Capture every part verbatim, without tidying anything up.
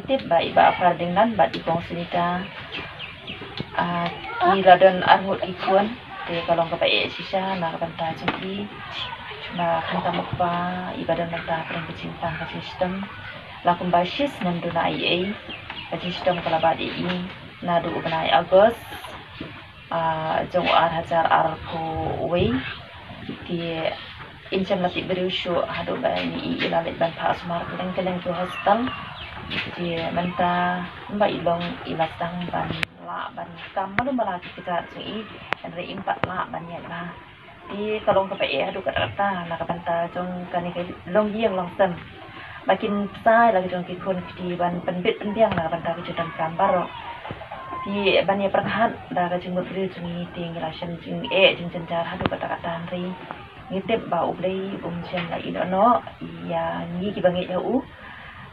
Tip ba i Bah Ferdinand bad i Kong Sunita, ah, ki la don arngut ki khun, te ka long kaba eh shisha na ka bynta jong ki. Ba khamtam u kpa, i ba don bynta pyrshah ka jingpang ka jingshitom. La kumba shisnem duna i ei, ka jingshitom ka la bat i ei naduh u bnai August. Ah, jong u ar hajar arphew wei. Te in shem la tip briew shuh haduh ba i, i la leit ban phah sumar kylleng kylleng ki hospital. Te mynta ba i long i la sdang ban lah ban kam malu mala ki kjat jong i, hynrei im pat lah ban ïaid bha. Te ka long kaba eh haduh katta katta na ka bynta jong kane ka longïing longsem. Ba kin bsa ïa la ki jong ki khun kti ban pynbit pynbiang na ka bynta ka jingdonkam baroh. Te ban ïa pyrkhat da ka jingmut briew jong ngi te ngi la shem jingeh jingjynjar haduh katta katta, hynrei ngi tip ba U Blei um shem la ïehnoh ïa ngi kiba ngeit ha u.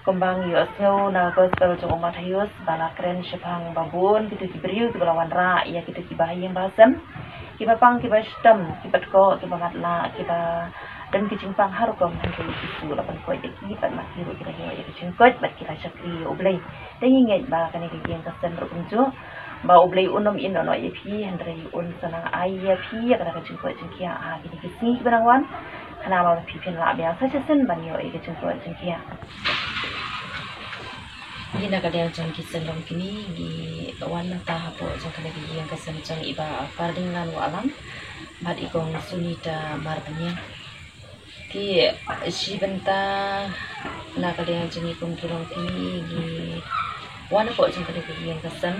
Kumba ngi ïohsngew na gospel jong u Mathaios ba la kren shaphang ba bun kito ki briew kiba la wanrah ïa kito kiba ha ïing ba ha sem, kiba pang kiba shitom, kiba tkoh kiba matlah, kiba don ki jingpang ha rukom, hynrei Jisu la pynkoit ïa ki bad ma ki ruh ki la ïoh ïa ka jingkoit bad ki la shakri ïa U Blei. Te ngi ngeit ba kane ka ïing ka sem ruh kumjuh, ba U Blei un ym ïehnoh ïa phi, hynrei un sa nang ai ïa phi ïa kata ka jingkoit jingkhiah ha kine ki sngi kiba nang wan. Khnang ba phi phin lah biang sa shisien ban ïoh ïa ka jingkoit jingkhiah. Ngi na ka liang jong ki seng longkmie ngi wan mynta hapoh jong kane ka ïing ka sem jong i Bah Ferdinand Wahlang bad i Kong Sunita Marbaniang. Te shi bynta na ka liang jong ngi kum ki longkmie ngi wan hapoh jong kane ka ïing ka sem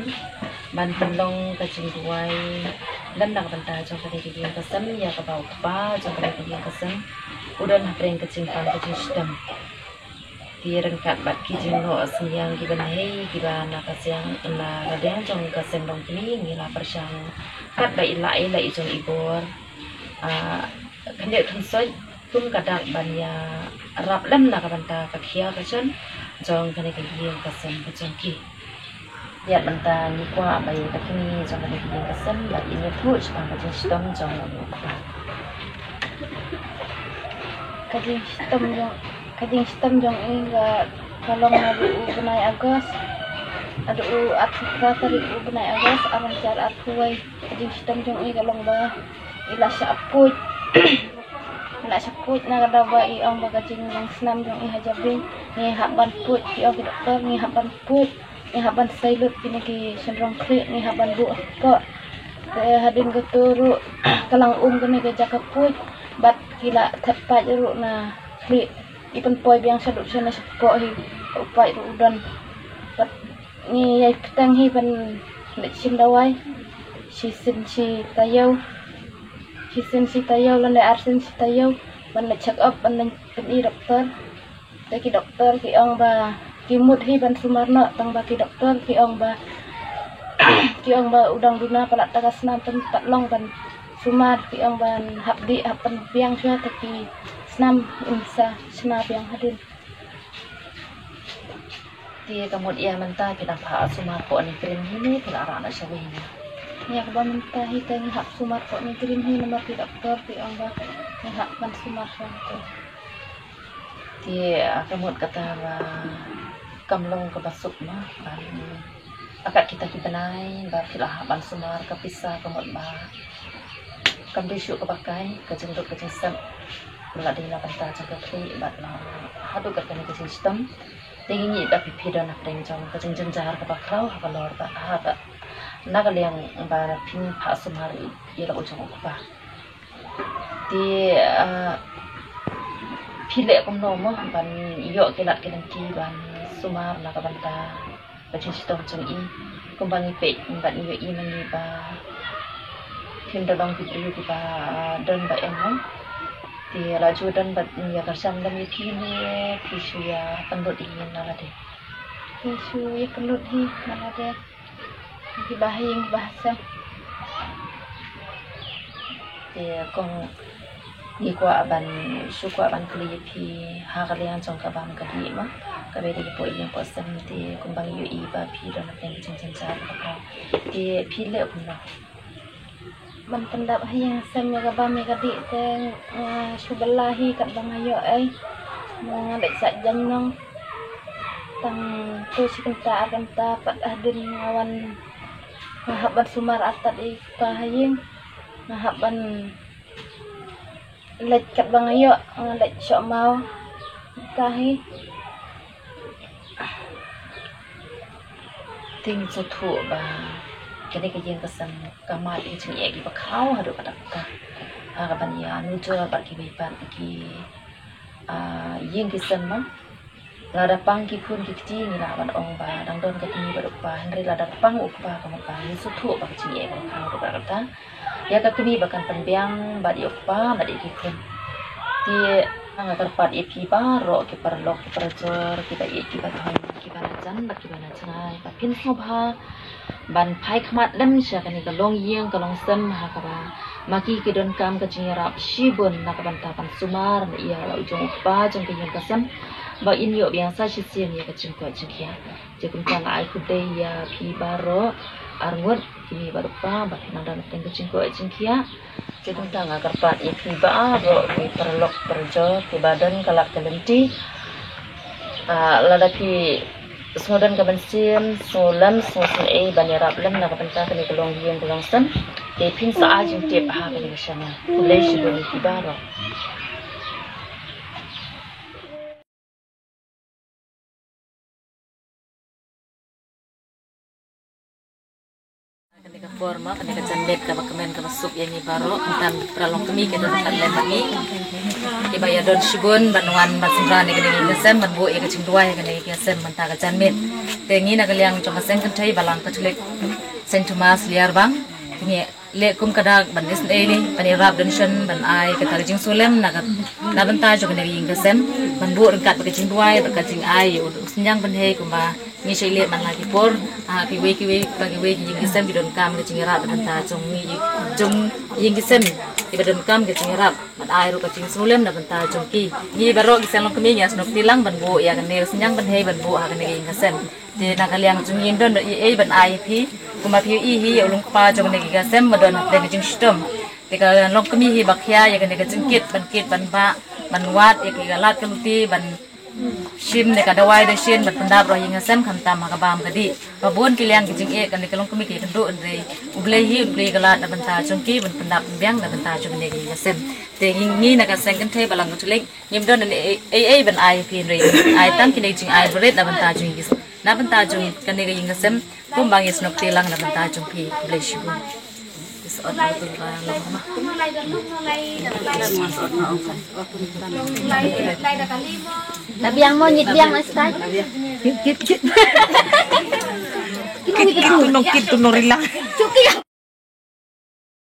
ban pynlong ka jingduwai lem na ka bynta jong kane ka ïing ka sem ïa kaba u kpa jong kane ka ïing ka sem u don hapdeng ka jingpang ka jingshitom. Te ryngkat bad ki jingnoh synñiang kiba nehei kiba na ka seng na ka liang jong ka seng longkmie ngi la pyrshang katba i lah i lah i jong i bor, ah, khyndiat khynsoit kum ka dak ban ïarap lem na ka bynta ka khia ka jong jong kane ka ïing ka sem ka jong ki. Ïa mynta ngi kwah ba ïa ka kmie jong kane ka ïing ka sem ba in ïathuh shaphang ka jingshitom jong u kpa. Ka jingshitom jong, ka jingshitom jong i ka, ka long naduh u bnai August, naduh u arphew phra tarik u bnai August ar hajar arphew wei. Ka jingshitom jong i ka long ba i la shah puit. I la shah puit na ka daw ba i ong ba ka jinglong snam jong i ha jabieng. Ngi hap ban puit, ki ong ki doktor, ngi hap ban puit. Ngi hap ban sei lut kine ki shynrong khlieh, ngi hap ban buh hapoh. Te hadien kato ruh ka la um kane ka jaka puit bad ki la thep paip ruh na khlieh. I pynpoi biang shaduh shane shapoh hi, u paip ruh u don. Bad ngi ïai bteng hi ban leit shim dawai shisien shi taïew. Shisien shi taïew lane arsien shi taïew ban leit check up, ban leit pyni doktor. Te ki doktor ki ong ba ki mut hi ban sumar noh, tang ba ki doktor ki ong ba ki ong ba u dang duna palat ta ka snam, tang pat long ban sumar, ki ong ban hap dih hap pynbiang shuwa te ki snam im sa shna biang hadien. Te ka mut ïa mynta phi dang phah sumar poh ne krim hi ne phi la rah noh sha wei ne? Ïa kaba mynta hi te ngi hap sumar poh ne krim hi namar ki doktor ki ong ba ngi hap ban sumar sha wei. Te, ah, ka mut kata ba kam long kaba suk ma, ban, ah, kat kita ki bnai ba phi la hap ban sumar ka pisa ka mut ba kam dei shuh kaba kai ka jingduk ka jingsep. Ba la dei na bynta jong ka khlieh bad la haduh kat kane ka jingshitom. Te ngi ngeit ba phi phi don hapdeng jong ka jingjynjar kaba khraw ha ka lor ba ha ka na ka liang ba phin phah sumar ïa la u jong u kpa. Te, ah, phi leh kumno mo ban ïoh ki lad ki lynti ban sumar na ka bynta ka jingshitom jong i, kumba ngi peit bad ngi ïohi ma ngi ba phim da long ki briew kiba don ba em mo. Te la ju don bad ngi ïa kyrshan lem ïa phi ne phi shu ïa pynlut hi na lade? Phi shu ïa pynlut hi na lade. Kiba ha ïing kiba ha sem. Te kong ngi kwah ban shu kwah ban kylli ïa phi ha ka liang jong ka bam ka dih ma, kaba dei hapoh ïing hapoh sem te kumba ngi ïohi ba phi don hapdeng ka jingjynjar kaba khraw. Te phi leh kumno? Ban pyndap ha ïing ha sem ïa ka bam ïa ka dih te nga shu bylla hi katba nga ïoh ei. Nga leit sah jaiñ nong. Tang tu shi kynta ar kynta pat hadien nga wan, nga hap ban sumar artat ïa i kpa ha ïing, nga hap ban leit katba nga ïoh, nga leit shoh maw. Kata hi. Te ngi sngewthuh ba kane ka ïing ka sem ka mad ïa ki jingeh kiba khraw haduh katta katta. Ha kaban ïa nujor bad kiwei pat ki, ah, ïing ki sem ma. Lada pang ki khun ki kti ngi lah ban ong ba dang don ka kmie bad u kpa, hynrei lada pang u kpa ka mut ba ngi sngewthuh ba ka jingeh ka khraw haduh katta katta. Ïa ka kmie ba kan pynbiang bad ïa u kpa bad ïa ki khun. Te nga kyrpad ïa phi baroh ki paralok ki parajor, kiba ïeit kiba thoh, kiba na jan bad kiba na jngai, ba phin sngewbha ban phai khmat lem sha kane ka longïing ka longsem ha kaba ma ki ki donkam ka jingïarap shibun na ka bynta ban sumar na ïa la u jong u kpa jong ka ïing ka sem, ba in ïoh biang sa shisien ïa ka jingkoit jingkhiah. Te kumta nga ai khublei ïa phi baroh arngut, ki mei bad u kpa ba phi nang don teng ka jingkoit jingkhiah. Te kumta nga kyrpad ïa phi baroh ki paralok parajor kiba don ka lad ka lynti. Ah, lada phi sngewdon ka mynsiem, sngewlem, sngewsynei ban ïarap lem na ka bynta kane ka longïing ka longsem, te phin sa ai jingtip ha kane ka channel. Khublei shibun ïa phi baroh. Kane ka por ma, kane ka janmiet kaba kmen kaba suk ïa ngi baroh, khamtam para longkmie ki don khat lem bad ngi. Kiba ïa don shibun ban wan ban sumar ïa kane ka ïing ka sem, ban buh ïa ka jingduwai ïa kane ka ïing ka sem mynta ka janmiet. Te ngi na ka liang jong ka seng kynthei Balang Katholik Saint Thomas Liarbang, te ngi leh kum ka dak ban isynei, ban ïarap donation, ban ai kata ka jingsngewlem na ka, na bynta jong kane ka ïing ka sem, ban buh ryngkat bad ka jingduwai bad ka jingai u synñiang bynhei kumba ngi shait leh man la ki por. Ha kiwei kiwei, ba kiwei ki ïing ki sem ki donkam ka jingïarap na bynta jong ngi, jong ïing ki sem kiba donkam ka jingïarap, ban ai ruh ka jingsngewlem na bynta jong ki. Ngi baroh ki seng longkmie ngi ïa snoh kti lang ban buh ïa kane ka synñiang bynhei ban buh ha kane ka ïing ka sem. Te na ka liang jong ngi ym don ei ei ban ai ïa phi. Kumba phi ïohi hi ïa u longkpa jong kane ka ïing ka sem ba don hapdeng ka jingshitom. Te ka longkmie hi ba khia ïa kane ka jingkit ban kit ban bah, ban wad ïa ki ka lad ka luti, ban shim ne ka dawai dashin, ban pyndap ruh ïing ka sem khamtam ha ka bam ka dih. Ba bun ki liang ki jingeh kane ka longkmie ki kynduh, hynrei U Blei hi un plie ka lad na bynta jong ki ban pyndap pynbiang na bynta jong kane ka ïing ka sem. Te ngi, ngi na ka seng kynthei Balang Katholik ngim don ei ei ban ai ïa phi, hynrei ai tang kine ki jingai barit na bynta jong ngi, na bynta jong kane ka ïing ka sem, kumba ngi snoh kti lang na bynta jong phi. Khublei shibun. Ka biang mo, nyit biang, lai stai. Kit, kit, kit. Kit, kit, tu nong, kit, tu nong, rila.